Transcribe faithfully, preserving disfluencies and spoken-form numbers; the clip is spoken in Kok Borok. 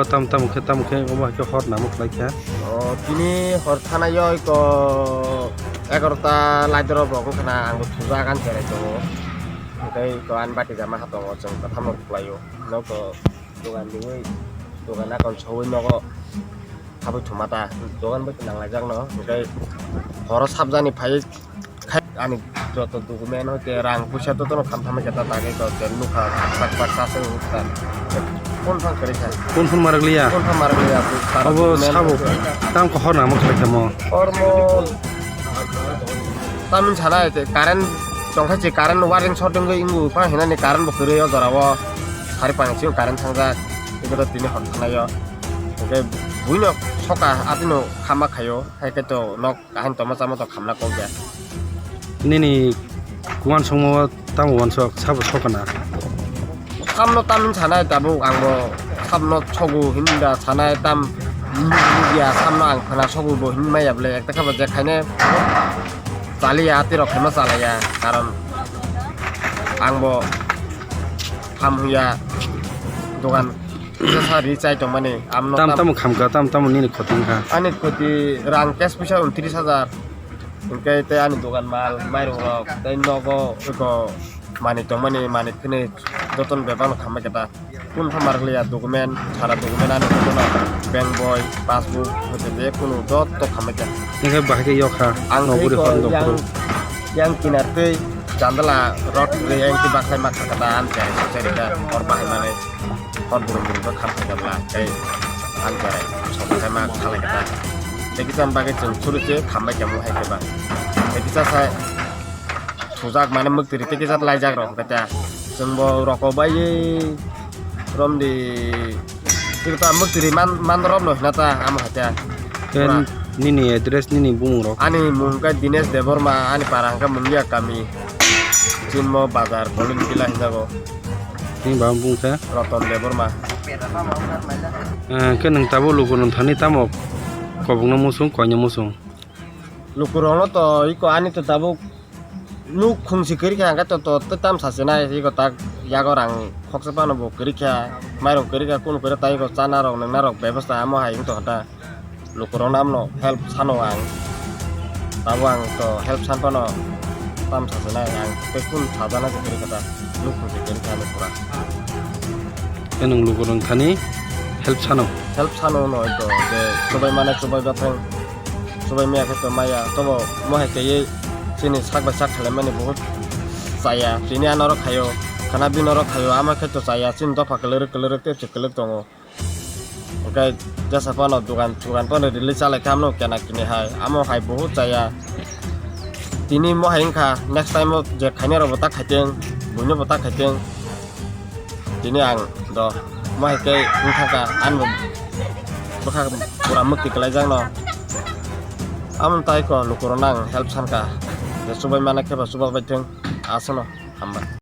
Tam tam khe tam khe omo hai khe hor namo khlai kha. O tini hor thana yo ko egarota laidoro bo wngkha na ang bo thuja gan cherai tongo. Tei ko an bati jama ha tongo chwng kwtham rok khlai o. Nok to dogan diwi dogan akon sawi nogo. Habwi thuma ta dogan bai nang laijak no. Tei horo sabjani phai. Khai ani joto document hoite rang puisa jotono kham thangma khe ta dagi to tel nukha bak bak ta se nukha. Phone phang kwrwi kha. Phone phone marak liya. Phone phang marak liya. Obo document sabo hoite. Tam ko hor namo khlai tamo. Hormo tamin sana hoite current tongkha chi current wiring short wngwi ingu phang hinani current bo kwrwi o jora o sari pang si current thangjak. Iko to tini hor thangnaio. Oke buino soka atino khama khaio hai khe to nok. Kaham tongma chama to khamna kok ya. Nini kuwan songmo tamo wansok sabo sokana. Samno tamin sanai tabuk ang bo samno sogu hinda sanai tam ya samno ang khana sogu bo hin maya bole ekta khaba je khaine chaliya tiro khaima chalaya karon ang bo ham huya dogan kisa sa ri chai tongmani amno tam tam tamo khamka tam tamo nini khoti wngkha. Ani khoti rang cash puisa untris hajar. Hingke tei ani dogan mal, mairung rok, tei nogo eko manui tongmani, manui phini jotono bebak no khambai khe ta. Kunu pha marak liya document, sara document ani jotono bank boi, passbook, hoite je kunu joto khambai khe. Hingke bahai khe yok kha, ang noguri tei hor ko yang, nogkuru. Yang kinar tei jandala rot re yang tei bakhai ma kha kha ta, ang tei ang tei rika hor bahai manai. Hor burum burum khe kham khaijak la, tei ang kerai sok khaima khalai kha ta. Tei kisa bagwi chwng churu se khambai khe mo hai khe ba. Tei kisa sa thujak mane mwktwiri tei kisa laijak rok hwnkhe ta. Chwng bo roko bai romdi tei ta mwktwiri man, man romno hwna ta amo hai ta. Ken pura. Nini address nini bumung rok? Ani mung khe Dinesh Debbarma, ani para hwnkhe Mungia kami. Chinmo bazar Kolin Bila hinjago. Ni bang bung khe? Roton Debbarma. Eh, khe nwng tabuk luku nwng thani tamo kobokno musung, koino musung? Luku rokno to iko ani to tabuk nuk khungsi kwrwi kha, hwnkhe to, to tei tam sasinai, iko tak yago rang khoksa phano bo kwrwi kha, mairung kwrwi kha, kunu kwrwi tai iko chana rok, nwngna rok bebosta amo hai wng tongkha ta. Lukurokno amno help sano ang. Tabuk ang to help san phano tam sasinai ang tei kun sajana se kwrwi kha ta. Nuk khungsi kwrwi kha ani pura. Tei nwng lukurok thani help sano? Help sano no to je chubai mane chubai bathang. Chubai maya khe to maya. Tobo mo hai khe chini sak bai sak khlai mani buhut chaya. Tini ano rok khaio. Khana bini rok khaio. Ama khe to chaya. Chini dopha kwlwrwk kwlwrwk tei se kwlwk tongo. Hwnkhe jesa phano dogan, dogan phano release chalai kha, amno kena kini hai, amo hai buhut chaya. Tini mo hai wngkha, next time o je khainai rok bo ta khaiteng, buino bo ta khaiteng. Tini ang do mo hai khe wngkha kha, ani bo bwkha pura mwktwi kwlaijakno. Amo tai ko lukurokno ang help sankha, je chubai mana khe ba chuba bai theng, aswkno hambai.